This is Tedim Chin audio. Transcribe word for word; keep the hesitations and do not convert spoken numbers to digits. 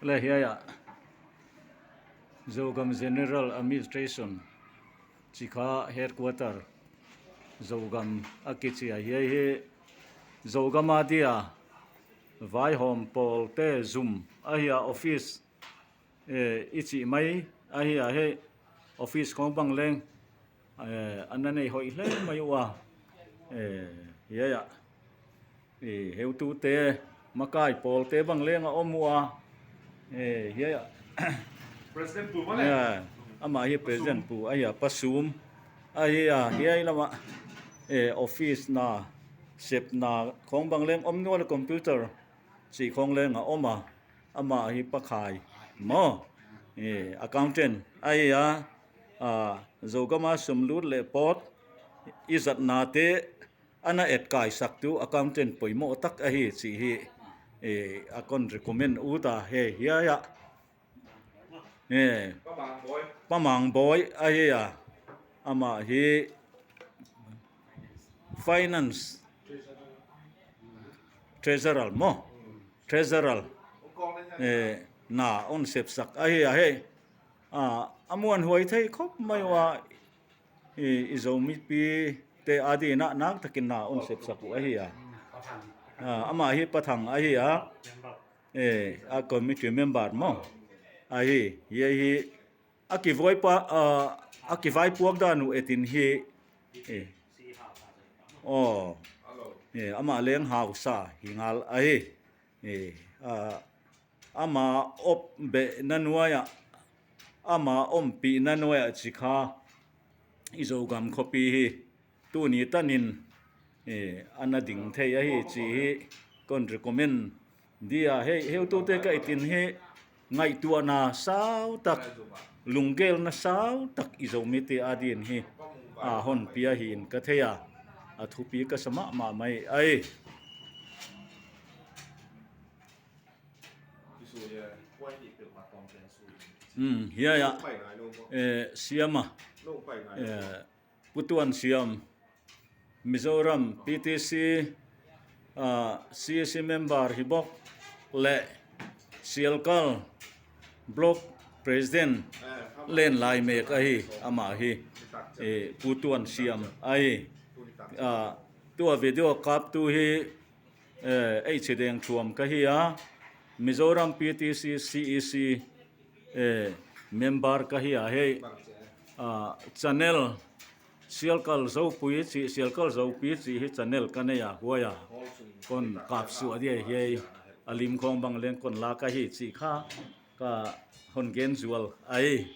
le hiai ah Zogam General Administration, Cikha Headquarter Zogam a kici a hiai hi. Zogam a dia vaihawm pawlte zum ahi a, office, eh, i cih mai ahi a, hei office khawng bang leng, eh, a na nei hoih hle mai uh a, eh, hiai ah, eh, heutute makai pawlte bang leng a om uh a, eh, hiai ah, President Pu mah le. Ya, amah hi President Pu ahi a, Pa Sum ahi a, hiai lamah, eh, office na sepna khawng bang leng om nual a, computer cih khawng leng a om a, amah hi Pa Khai maw, eh, accountant ahi a, ah, Zogam a sumlut leh pawt i zatnate a na etkaisak tu accountant poimawh tak ahi cih hi, eh, a kon recommend ut a, hei hiai ah, eh, Pa Mang Bawi ahi a, amah hi finance treasurer maw, treasurer, eh, na hon sepsak ahi a, hei, ah, a muanhuai thei khop mai uh a, i, i Zomipite a dingin ah naktakin na hon sepsak uh ahi a. Ah, amah hi Pa Thang ahi a, eh, a committee member maw ahi, hiai hi a kivaipuak, ah, a kivaipuak dan uh etin hi, eh, aw, eh, amah leng hausa hi ngal ahi, eh, ah, ama op behna nuai ah, ama ompihna nuai ah Cikha i Zogam khuapi hi tuni tanin, eh, a na ding thei ahi cih hi kon recommend dia, hei, heutute ka i tin hi ngaihtuahna sautak, lunggelna sautak i Zomite a dingin hi a hon pia hi in ka thei a, a thupi ka sa mahmah mai ahi. Hmm, hiai ah, eh, siam a, eh, Pu Tuan Siam, Mizoram P T C, ah, C E C member hi bawk leh Sialkal Block President len lai mek ahi, amah hi, eh, Pu Tuan Siam ahi. Ah, tua video kaptu hi, eh, ei Ci Deng Thuam ka hi a, Mizoram P T C C E C, eh, member ka hi a, hei, ah, channel Sialkal Zopui cih, Sialkal Zopi cih hi channel ka nei a, huai a kon kapsuah dia, hiai a lim khawng bang leng kon la ka hi cih kha ka hon gen zual ahi.